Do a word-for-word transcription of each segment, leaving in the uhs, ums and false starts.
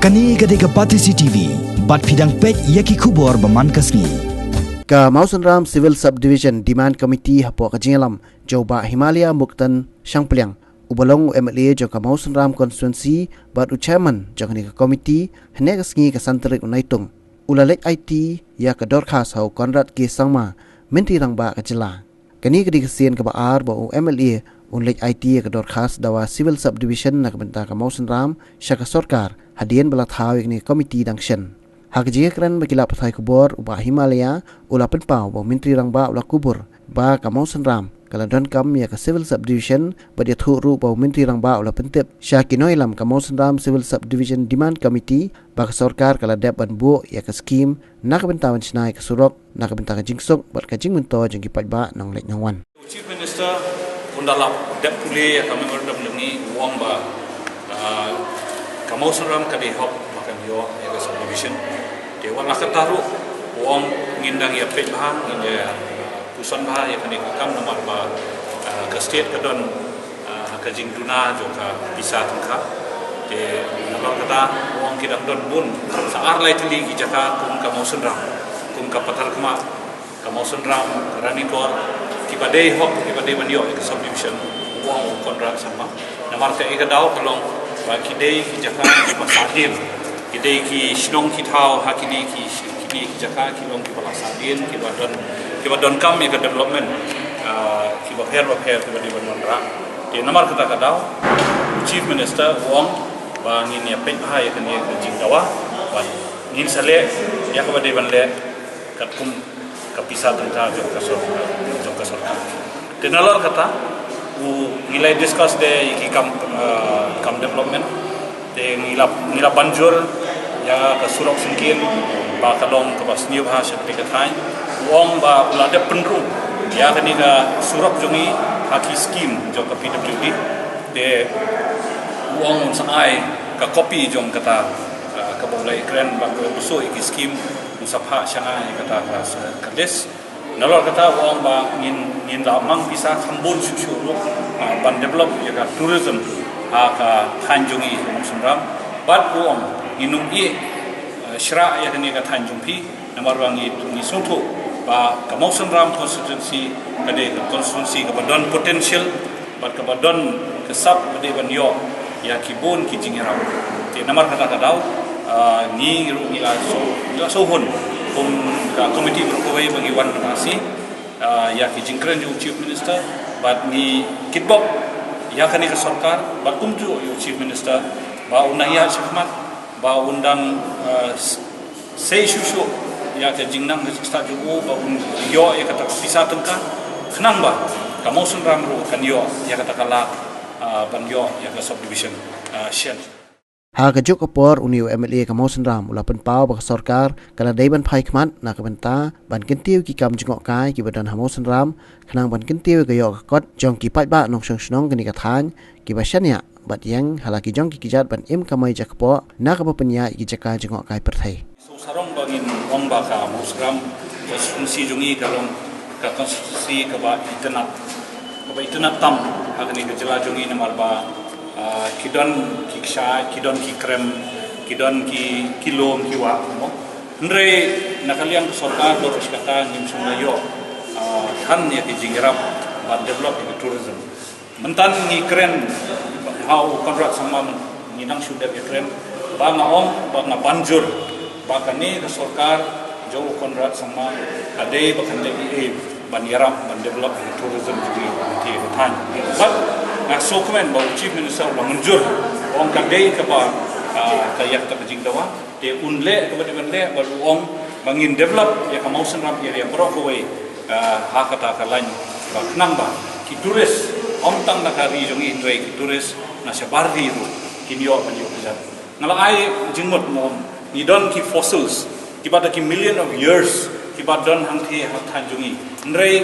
Kane ka dei ka Batesi T V, bad phi dang peit ïa ki khubor ba man ka sngi. Ka Mawsynram Civil Subdivision Demand Committee hapoh ka jingïalam jong u Bah Himalaya Mookten Shangpliang, uba long u M L A jong ka Mawsynram Constituency bad u Chairman jong kane ka committee, hynne ka sngi ka san tarik u Naitung, u la leit aiti ïa ka dorkhas ha u Conrad K Sangma, Myntri Rangbah ka jylla. Kane ka dei ka sien kaba ar ba u M L A un leit aiti ïa ka dorkhas dawa Civil Subdivision na ka bynta ka Mawsynram sha ka sorkar, hadien ba la thaw ïa kane ka committee dang shen. Ha ka jingïakren bad ki lad pathai khubor, u Bah Himalaya u la pynpaw ba u Myntri Rangbah u la kubur ba ka Mawsynram ka la donkam ïa ka Civil Subdivision, bad ïathuh ruh ba u Myntri Rangbah u la pyntip sha ki nongïalam ka Mawsynram Civil Subdivision Demand Committee ba ka sorkar ka la dep ban buh ïa ka skim na ka bynta ban shna ïa ka surok na ka bynta ka jingsuk bad ka jingmyntoi jong ki paidbah nongleit nongwan. U Chief Minister un da la dep pule ïa ka memorandum jong ngi, u ong ba, ah, ka Mawsynram ka dei hok ba kan ïoh ïa ka subdivision. Te wat la katta ruh, u ong ngin dang ïa peit bha, ngin ïa, ah, puson bha ïa kane ka kam namar ba, ah, ka state ka don, ah, ka jingduna jong ka pisa tyngka. Te namar kata u ong ki dang don bun, sa ar lai tylli ki jaka kum ka Mawsynram, kum ka Pathar Khmah, ka Mawsynram, ka Ranikor, kiba dei hok, kiba dei ban ïoh ïa ka subdivision, u ong u Conrad Sangma. Namar kaei ka daw ka long ba ki dei ki jaka kiba sahdien, ki dei ki shnong ki thaw ha kine ki, kine ki jaka ki long kiba la sahdien, kiba don, kiba donkam ïa ka development, ah, kiba pher ba pher kiba dei ban wanrah. Te namar kata ka daw u Chief Minister u ong ba ngin ïa peit bha ïa kane ka jingdawa, bad ngin sa leh ïa kaba dei ban leh katkum ka pisa tyngka jong ka sor-, jong ka sorkar. Te nalor kata, u ngi la discuss de ïa ki kam, eh, kam development. Te ngi la, ngi la ban jur ïa ka surok syngkien ba ka long kaba sniew bha sha kane ka thaiñ. U ong ba u la dep pynrung ïa kane ka surok jong ngi ha ki skim jong ka P W D. Te u ong un sa ai ka copy jong kata, eh, kaba u la ïakren ba ka u shu ïa ki skim, un sa phah sha nga ïa kata ka, ka list. Nalor kata u ong ba ngin, ngin la mang pisa kham bun shuh shuh ruh, ah, ban develop ïa ka tourism ha ka thaiñ jong ngi Mawsynram. Bad u ong ngin ym ïeh, ah, shrah ïa kane ka thaiñ jong phi, namar ba ngi, ngi sngewthuh ba ka Mawsynram constituency ka dei ka constituency kaba don potential, bad kaba don ka sap ba dei ban ïoh ïa ki bun ki jingïarap. Te namar kata ka daw, ah, ngi ruh ngi la shu, ngi la shu hun kum ka committee baroh kawei ba ngi wan mynta shi, ah, ïa ki jingkren jong u Chief Minister, bad ngi kitbok ïa kane ka sorkar, bad kumjuh ïa u Chief Minister ba un nang ïaid shakhmat, ba un dang, ah, s-, sei shuh shuh ïa ka jingnang ka jingstad jong u ba un ïoh ïa kata ka pisa tyngka, khnang ba ka Mawsynram ruh kan ïoh ïa kata ka lad, ah, ban ïoh ïa ka subdivision, ah, shen. Ha kajuh ka por, une u M L A ka Mawsynram u la pynpaw ba ka sorkar ka la dei ban phai khmat na ka bynta ban kyntiew ki kam jngohkai kiba don ha Mawsynram, khnang ban kyntiew ka ïoh ka kot jong ki paidbah nongshong shnong kane ka thaiñ, kiba shaniah bad ïeng ha la ki jong ki kjat ban im kamai jakpoh na kaba pynïaid ki jaka jngohkai pyrthei. Sngewsarong ba ngin ong ba ka Mawsynram constituency jong ngi ka long ka constituency kaba itynnad, kaba itynnad tam ha kane ka jylla jong ngi namar ba, ah, ki don ki kshaid, ki don ki krem, ki don ki, ki lum, ki wah, mo. Hynrei na ka liang ka sorkar baroh shi katta ngim shym la ïoh, ah, than ïa ki jingïarap ban develop ïa ki tourism. Mynta ngi kren ha u Conrad Sangma, ngi nang shu dep ïakren, ba nga ong, ba nga ban jur ba kane ka sorkar jong u Conrad Sangma ka dei ba kan leh ei ei ban ïarap ban develop ïa ka tourism jong ngi ha kane ka thaiñ. Bad nga sngewkmen ba u Chief Minister u la mynjur, ong ka dei kaba, ah, ka ïa kata ka jingdawa. Te un leh kaba dei ban leh, bad u ong ba ngin develop ïa ka Mawsynram area baroh kawei, ah, ha kata ka lain ba khnang ba ki tourist, ym tang na ka ri jong ngi hynrei ki tourist na shabar ri ruh kin ïoh ban ïoh pisa. Nga la ai jingmut mo, ngi don ki fossils kiba da ki million of years kiba don hangtei ha thaiñ jong ngi. Hynrei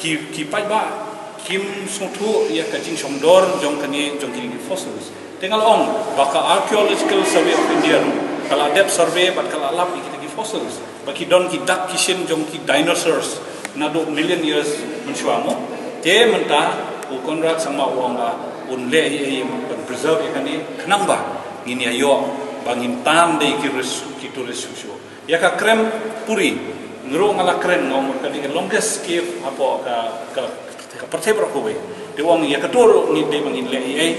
ki, ki paidbah kim sngewthuh ïa ka jingshongdor jong kane, jong kine ki fossils. Te nga la ong ba ka Archaeological Survey of India ruh ka la dep survey bad ka la lap ïa kita ki fossils, ba ki don ki dak ki shin jong ki dinosaurs naduh million years mynshuwa mo. Te mynta u Conrad Sangma u ong ba un leh ei ei ban preserve ïa kane khnang ba ngin ïa ïoh ba ngin tan da ki tourist shuh shuh. Ïa ka Krem Puri, nga ruh nga la kren, nga ong ka dei ka longest cave hapoh ka, ka, ka pyrthei baroh kawei. Te ong ïa kato ruh ngi dei ba ngin leh ei ei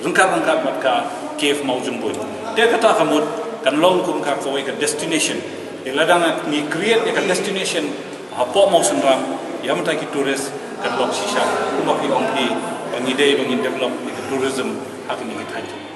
ryngkat ryngkat bad ka cave Mawjymbuin. Te kata ka mut kan long kum ka kawei ka destination. Te lada ngi create ïa ka destination hapoh Mawsynram, ïa mynta ki tourist kan long shisha. Kumba ki ong ki, ba ngi dei ba ngin develop ïa ka tourism ha kine ki thaiñ.